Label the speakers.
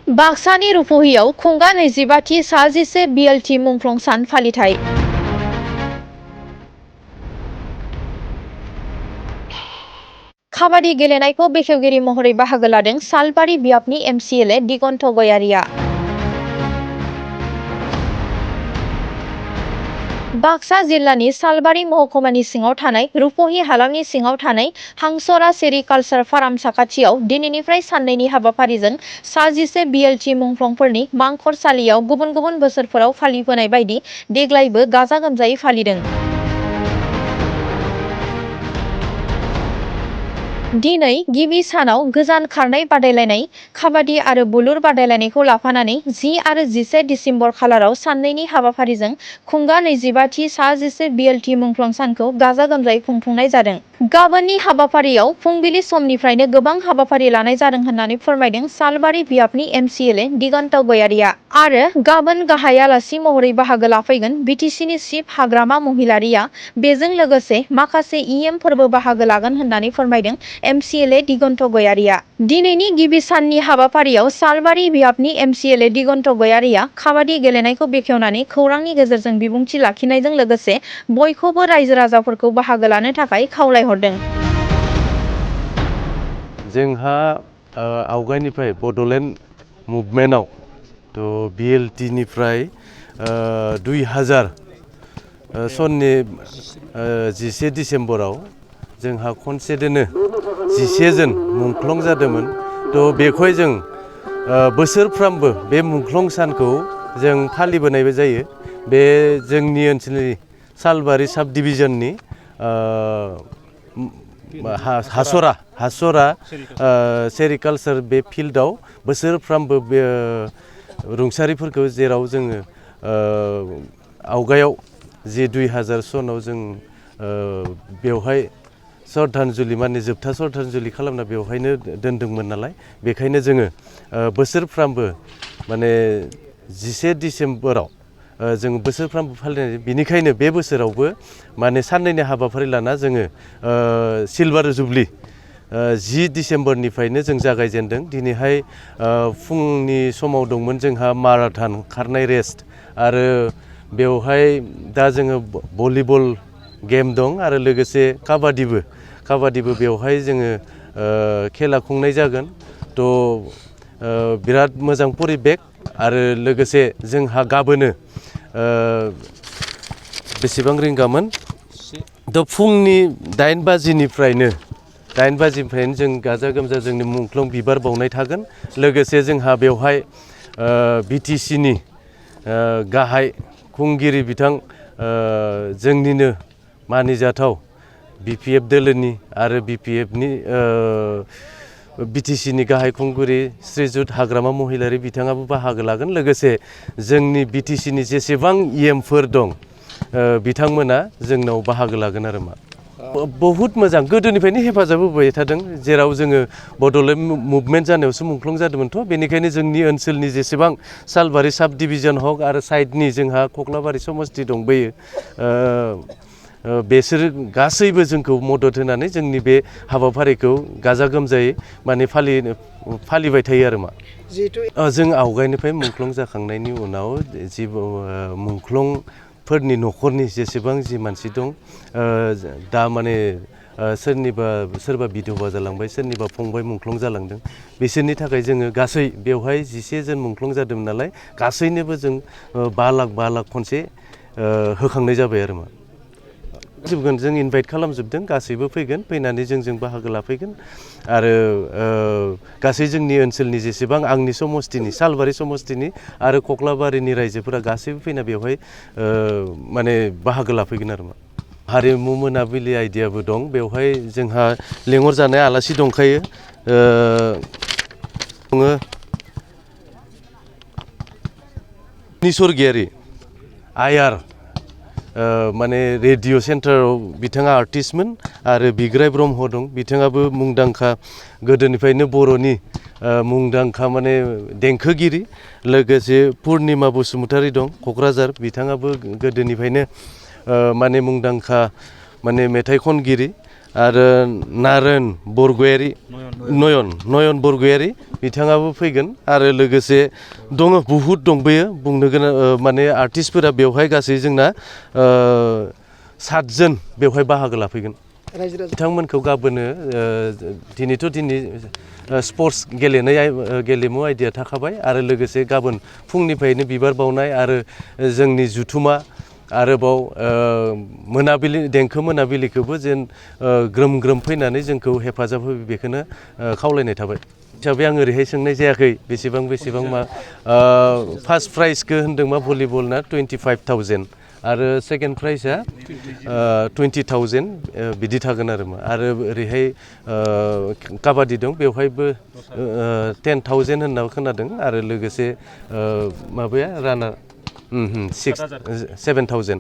Speaker 1: बाक्सानि रुपहियाव Khunga 25थि सा-11 BLT मुंख्लं सान फालिथाय। काबादि गेलेनायखौ बेखेवगिरि महरै बाहागो लादों सालबारि बियाबनि MCLA दिगन्त गयारिया। बाक्सा जिल्लानि सालबारि महकुमानि सिङाव थानाय रुपहि हालामनि सिङाव थानाय हांसरा सेरिकालचार फार्म साखाथियाव दिनैनिफ्राय साननैनि हाबाफारिजों सा-11 BLT मुंख्लंफोरनि मांखरसालियाव गुबुन गुबुन बोसोरफोराव फालिबोनाय बायदि देग्लायबो गाजा गोमजायै फालिदों। दिनै गिबि सानाव गोजान खारनाय बादायलायनाय, काबादि आरो बुलुर बादायलायनायखौ लाफानानै 10 आरो 11 दिसेम्बर खालाराव साननैनि हाबाफारिजों खुंगा 25थि सा-11 BLT मुंख्लं सानखौ गाजा गोमजायै खुंफुंनाय जादों। गाबोननि हाबाफारियाव फुंबिलि समनिफ्रायनो गोबां हाबाफारि लानाय जादों होननानै फोरमायदों सालबारि बियाबनि MCLA दिगन्त गयारिया। आरो गाबोन गाहाय आलासि महरै बाहागो लाफैगोन BTCनि चिफ हाग्रामा महिलारिया। बेजों लोगोसे माखासे EM फोरबो बाहागो लागोन होननानै फोरमायदों MCLA दिगन्त गयारिया। दिनैनि गिबि साननि हाबाफारियाव सालबारि बियाबनि MCLA दिगन्त गयारिया काबादि गेलेनायखौ बेखेवनानै खौरांनि गेजेरजों बिबुंथि लाखिनायजों लोगोसे बयखौबो रायजो राजाफोरखौ बाहागो लानो थाखाय खावलायहरदों।
Speaker 2: जोंहा आवगायनिफ्राय बड'लेण्ड मुभमेन्टआव BLT निफ्राय 2000 सननि 11 दिसेम्बराव जोंहा खनसेदोनो 11 जन मुंख्लं जादोंमोन। बेखौ जों बोसोरफ्रामबो बे मुंख्लं सानखौ जों फालिबोनायबो जायो। बे जोंनि ओनसोलनि सालबारि साब डिभिजननि हासरा सेरिकालचार बे फिल्डआव बोसोरफ्रामबो बे रुंसारिफोरखौ जेराव जोङो आवगायाव जे 2000 सनाव जों बेवहाय श्रद्धांजलि माने जोबथा श्रद्धांजलि खालामना बेवहायनो दोनदोंमोन नालाय, बेखायनो जोङो बोसोरफ्रामबो माने 11 दिसेम्बराव जों बोसोरफ्रामबो फालिनाय। बिनिखायनो बे बोसोरावबो माने साननैनि हाबाफारि लाना जोङो सिलभार जुबलि 10 दिसेम्बरनिफ्रायनो जों जागायजेनदों। दिनैहाय फुंनि समाव दंमोन जोंहा माराथन खारनाय रेस आरो बेवहाय दा जोङो भलिबल गेम दं आरो लोगोसे काबादिबो बेवहाय जोङो खेला खुंनाय जागोन। बिराद मोजां परिबेक आरो लोगोसे जोंहा गाबोनो बेसेबां रिंगामोन फुंनि 8 बाजिनिफ्रायनो जों गाजा गोमजा जोंनि मुंख्लं बिबार बावनाय थागोन। लोगोसे जोंहा बेवहाय BTCनि गाहाय खुंगिरि बिथां जोंनिनो मानिजाथाव BPF दोलोनि आरो BPFनि BTCनि गाहाय खुंगिरि श्रीजुत हाग्रामा महिलारि बिथाङाबो बाहागो लागोन। लोगोसे जोंनि BTCनि जेसेबां EMफोर दं बिथांमोना जोंनाव बाहागो लागोन आरो बहुद मोजां गोदोनिफ्रायनो हेफाजाब होबाय थादों। जेराव जोङो बड'लेण्ड मुभमेन्ट जानायावसो मुंख्लं जादोंमोनथ', बेनिखायनो जोंनि ओनसोलनि जेसेबां सालबारि साब डिभिजन हक आरो साइडनि जोंहा कक्लाबारि समस्ति दंबोयो, बेसोर गासैबो जोंखौ मदद होनानै जोंनि बे हाबाफारिखौ गाजा गोमजायै माने फालिबाय थायो आरो जों आवगायनिफ्राय मुंख्लं जाखांनायनि उनाव जि मुंख्लंफोरनि न'खरनि जेसेबां जि मानसि दं दा माने सोरबा बिधवा जालांबाय, सोरनिबा फंबाय मुंख्लं जालांदों, बिसोरनि थाखाय जोङो गासै बेवहाय 11 जन मुंख्लं जादोंमोन नालाय गासैनोबो जों 5 लाख खनसे होखांनाय जाबाय आरो जों इनभाइट खालामजोबदों। गासैबो फैगोन, फैनानै जोंजों बाहागो लाफैगोन आरो गासै जोंनि ओनसोलनि जेसेबां आंनि समस्तिनि सालबारि समस्तिनि आरो कक्लाबारिनि रायजोफोरा गासैबो फैना बेवहाय माने बाहागो लाफैगोन आरो हारिमु मोनाबिलि आइडियाबो दं। बेवहाय जोंहा लेंहरजानाय आलासि दंखायो। निसर्गियारि आयार माने रेडिअ सेन्टाराव बिथाङा आर्टिस्टमोन आरो बिग्राय ब्रह्म दं, बिथाङाबो मुंदांखा गोदोनिफ्रायनो बर'नि मुंदांखा माने देंखोगिरि। लोगोसे पुर्निमा बसुमतारी दं क'क्राझार, बिथाङाबो गोदोनिफ्रायनो माने मुंदांखा माने मेथाइ खनगिरि। आरो नारायण बरगयारी, नयन बरगयारी बिथाङाबो फैगोन आरो लोगोसे दङ बहुद दंबोयो बुंनो गोनां माने आर्टिस्टफोरा बेवहाय गासै जोंना 7 जन बेवहाय बाहागो लाफैगोन बिथांमोनखौ गाबोनो दिनै स्पर्ट्स गेलेमु आयदाया थाखाबाय आरो लोगोसे गाबोन फुंनिफ्रायनो बिबार बावनाय आरो जोंनि जुथुमा आरोबाव मोनाबिलि देंखो मोनाबिलिखौबो जेन ग्रोम ग्रोम फैनानै जोंखौ हेफाजाब होयो बेखौनो खावलायनाय थाबाय हिसाबै आं ओरैहाय सोंनाय जायाखै बेसेबां मा फार्स्ट प्राइजखौ होन्दों मा भलिबलना 25,000 आरो सेकेन्ड प्राइजआ 20,000 बिदि थागोन आरो मा आरो ओरैहाय काबादि दं बेवहायबो 10,000 होनना खोनादों आरो लोगोसे माबाया रानार 7,000